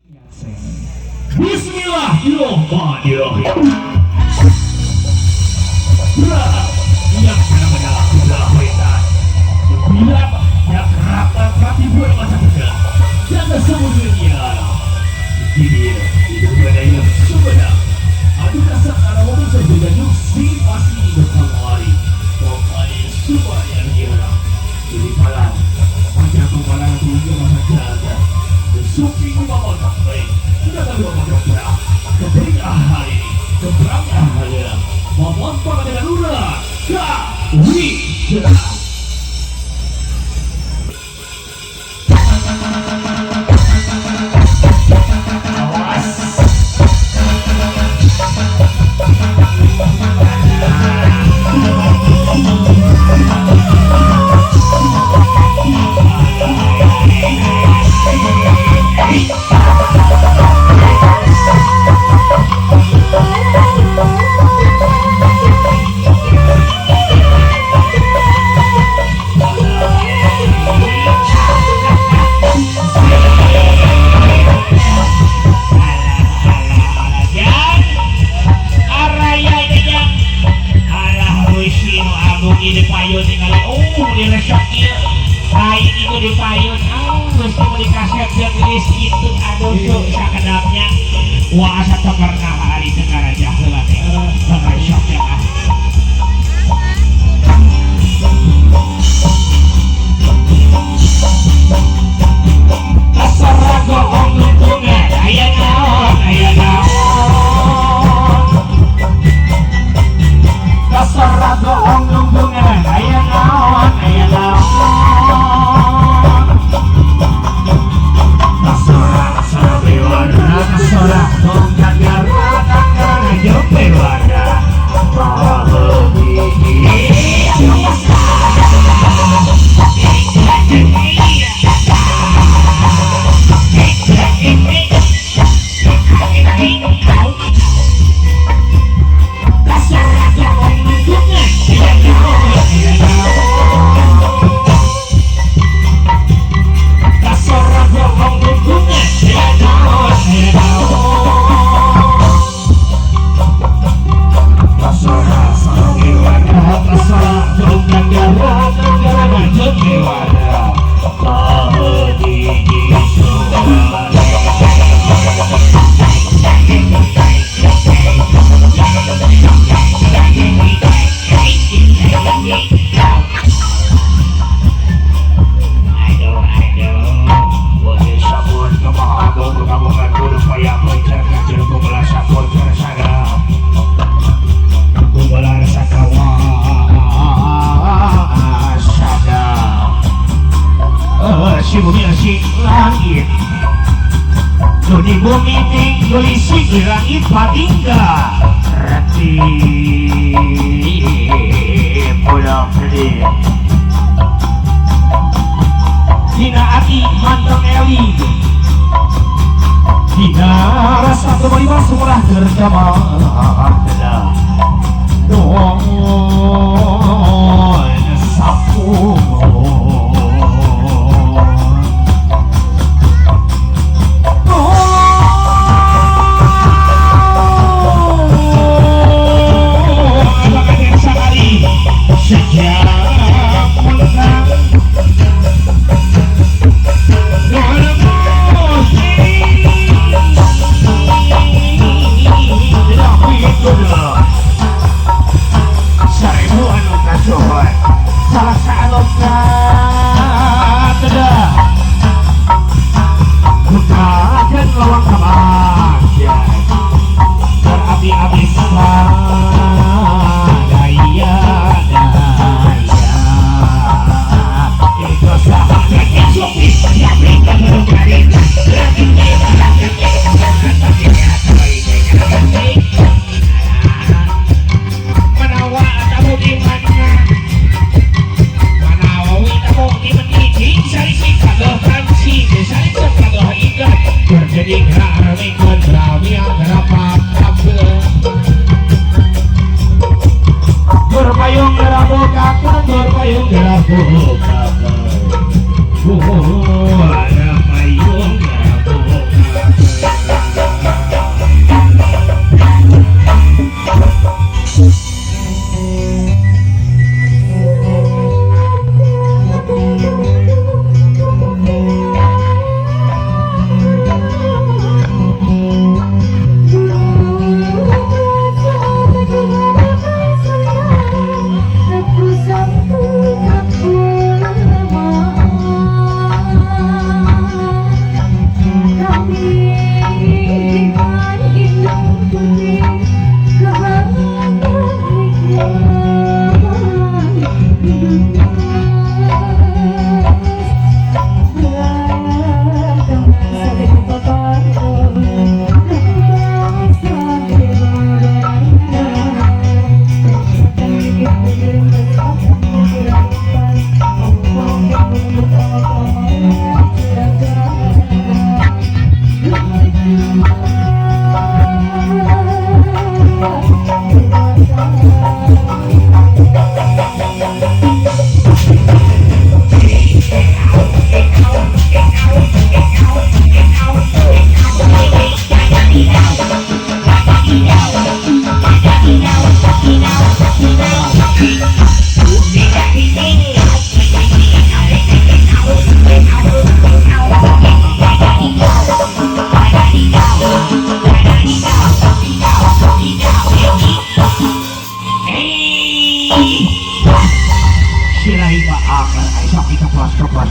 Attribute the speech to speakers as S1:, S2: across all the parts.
S1: Bismillahirrahmanirrahim. Yang kadang-kadang sebelah wetan. Bila yang rata buat masa muda. Jangan semuanya. Ini itu budaya sebenar. Aduh kasar kalau bisa juga si pasti berkali. Pokoknya semua yang dia. Jadi malam macam kepala tujuh masa jaga. Supi bawa sampai sudah tahu bawa berah. Ketika hari ini, keberangnya hari memonton dengan ular. Ka, wi, Awas. Wah, asa teu pernah hari teu karaja heula teh. Resok ya ah. Kasara goong nungtungan, aya naon, aya naon. Kasara goong nungtungan, aya naon, aya naon. Kasara sabewarna, kasara tongkangara, tangkara jeung bewarna. Langit di bumi tinggi di langit patingga reti pulang sedih dina ati manteng eli dina rasa kembali sumurah gerjama doon sapu.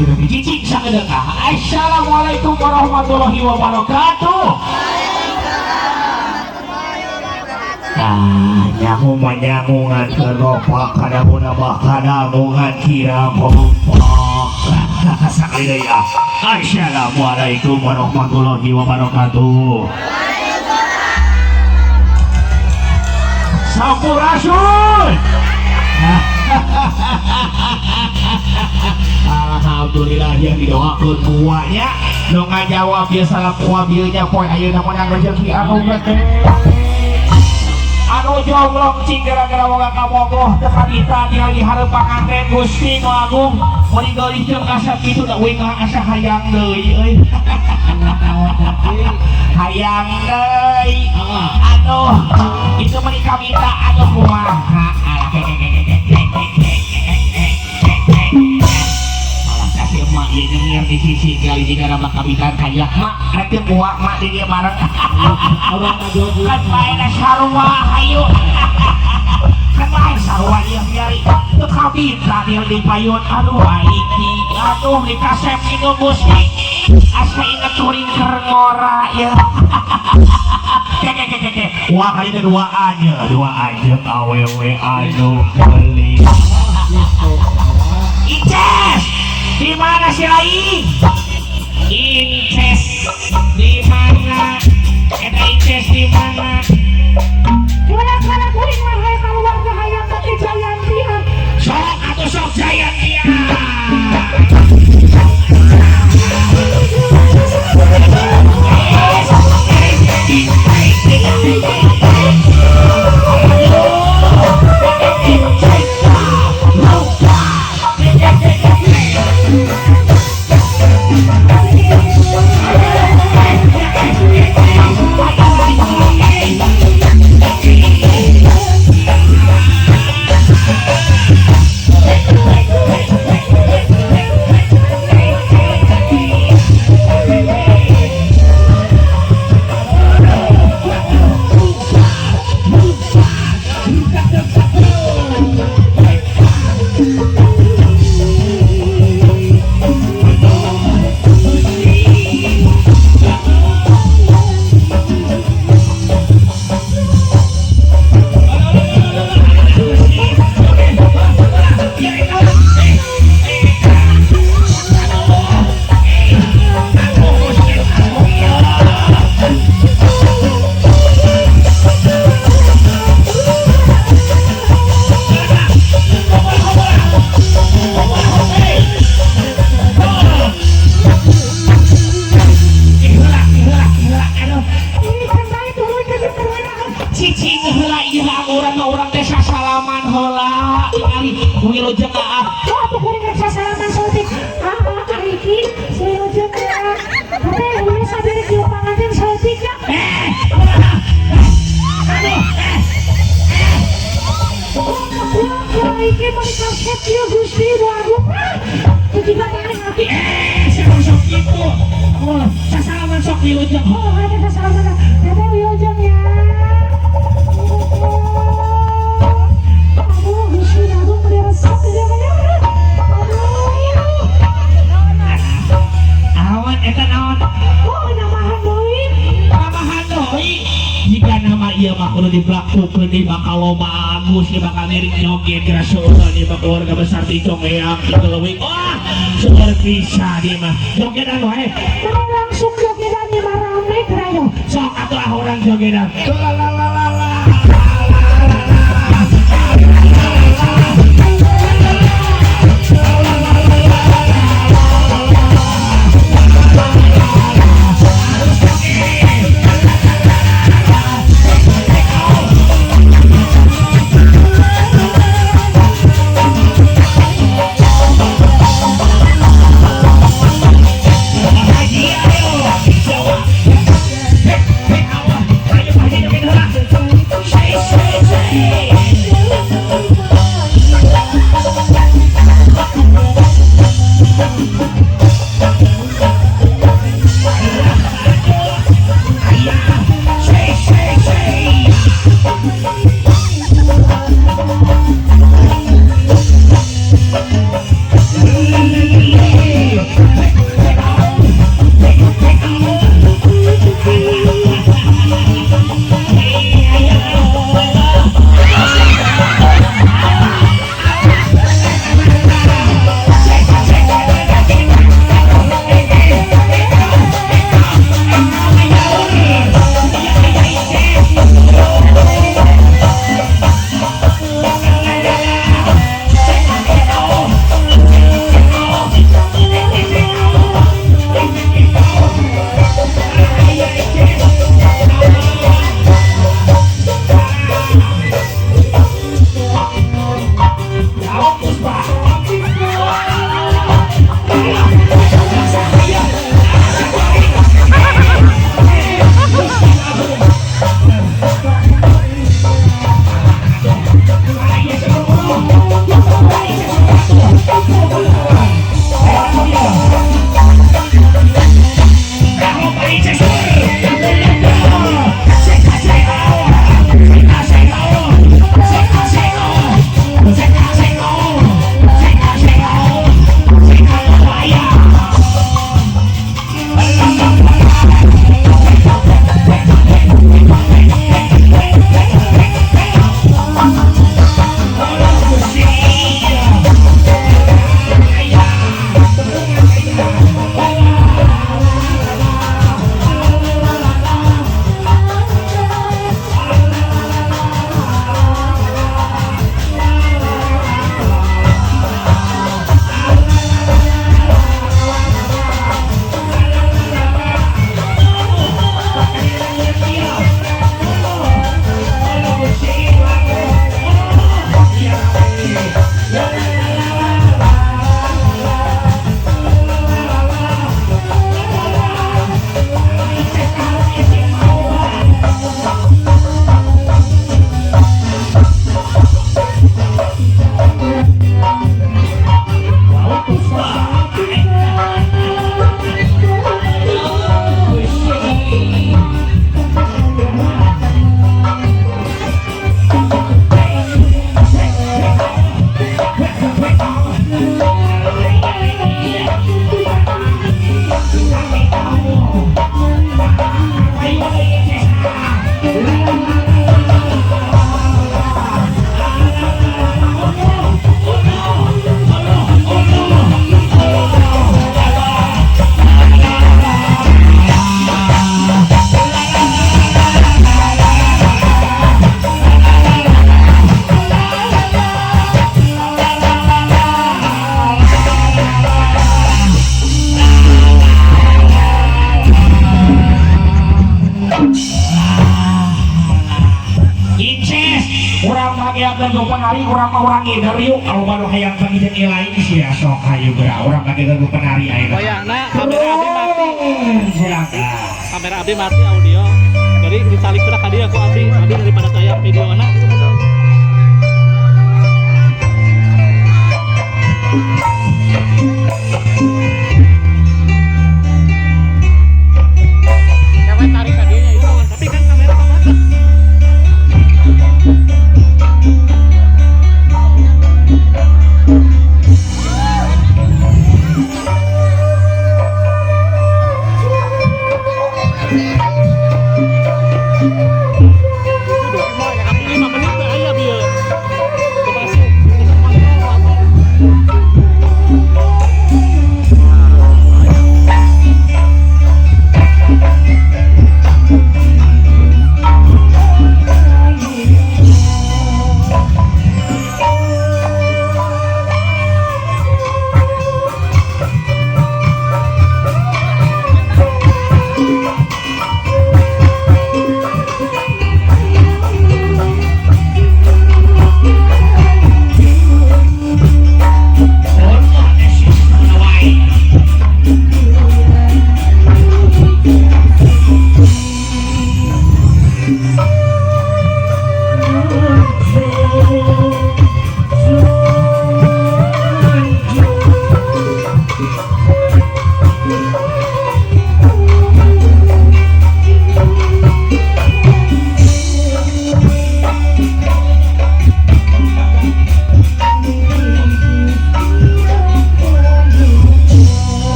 S1: Kita cicing sakedeung ah. Assalamualaikum warahmatullahi wabarakatuh. Ah, nyangu manyangungan keropak kadanguna mah kadangungan kirang kompak. Sakali deui ah. Assalamualaikum warahmatullahi wabarakatuh. Sampurasun. Alhamdulillah yang didoakeun kuanya nu ngajawab bieu salah kuabilnya poe ayeuna menang rezeki anu gede anu jonglong cing gara-gara boga kabogoh teu kadita tinggal di hareup panganten Gusti nu agung meuni geulis jeung asa kitu da uing asa hayang deui euy hayang deui aduh itu meuni kabita aduh kumaha alah malah kasih emak ieu nyengir di sisi kali jika nama kabitan kaya mak rek teu kuat mak di dieu bareng kan bae sarua hayu kan bae sarua ieu nyari teu kabita dia di payun aduh aiki aduh di kasep itu Gusti asa inget kuring keur ngora ya. Keke wah kali ini dua aja awewe anu beli. Inces di mana si Rai? Inces di mana? Eta Inces di mana?
S2: Gimana kuring mah hayang keluarga hayang teh Jayantian.
S1: Sok atuh sok Jayantian. Cicing heula ieu urang teh sasalaman heula tingali wilujeng ah.
S2: Oh, atuh kuring rek sasalaman saeutik. Ah, Ariki wilujeng ah. Teh ulah sabere kieu panganten saeutik ya.
S1: Aduh.
S2: Oh, iki meuni kasep ieu Gusti nu agung. Teu jiga maneh hati.
S1: Siapa sok kitu? Oh, sasalaman sok wilujeng.
S2: Oh, ada sasalaman. Teteh wilujeng ya. Aduh, Gusti agung meuni resep ieu mah ya. Aduh.
S1: Awan eta naon?
S2: Oh, namahan deui.
S1: Namahan deui. Jika nama ieu mah kudu dipelakukeun di bakal loba agus di bakal niring nyoget geura seueur di bakal keluarga besar di Congeyang di Leuwing. Wah, seueur bisa di mah. Jogedan wae.
S2: Mending langsung jogedan ieu mah rame geura yo.
S1: Sok atuh ah urang jogedan. La la la la la. Ayo, ayo, ayo, ayo, ayo, ayo. Jago penari, urang mah urang ngider yuk. Kalau baru hayang panggih jeung lain sia, sok hayu geura urang bagi jago penari ayeuna.
S3: Wayahna kamera abdi mati.
S1: Silakan.
S3: Kamera abdi mati audio. Jadi dicalik ka dieu ku abdi, abdi daripada saya videona.